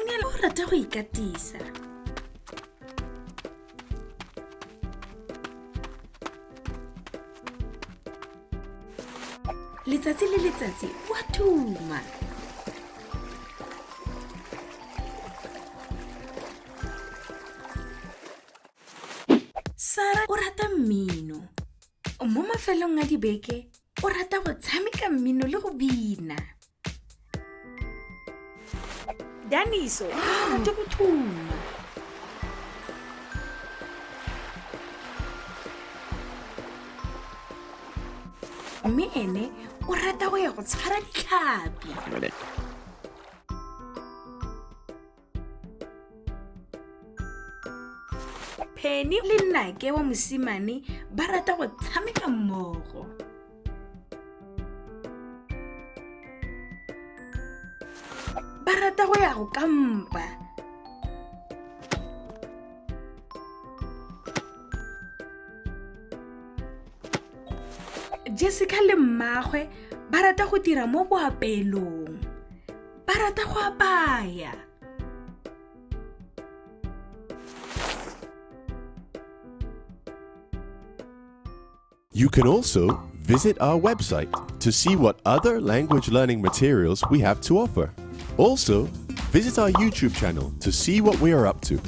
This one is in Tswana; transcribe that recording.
Daniel o rata go ikatisa. Letsatsi le letsatsi o a thuma. Sara o rata mmino. Mo mafelong a dibeke o rata go tshameka mmino le go bina. Daniso ga a rate go thuma. Mme ene o rata go ya go tshwara ditlhapi. Penny le nnake wa mosimane ba rata go tshameka mmogo. Ba rata go ya go kampa. Jessica le mmagwe ba rata go dira mo boapeelong. Ba rata go apaya. You can also visit our website to see what other language learning materials we have to offer. Also, visit our YouTube channel to see what we are up to.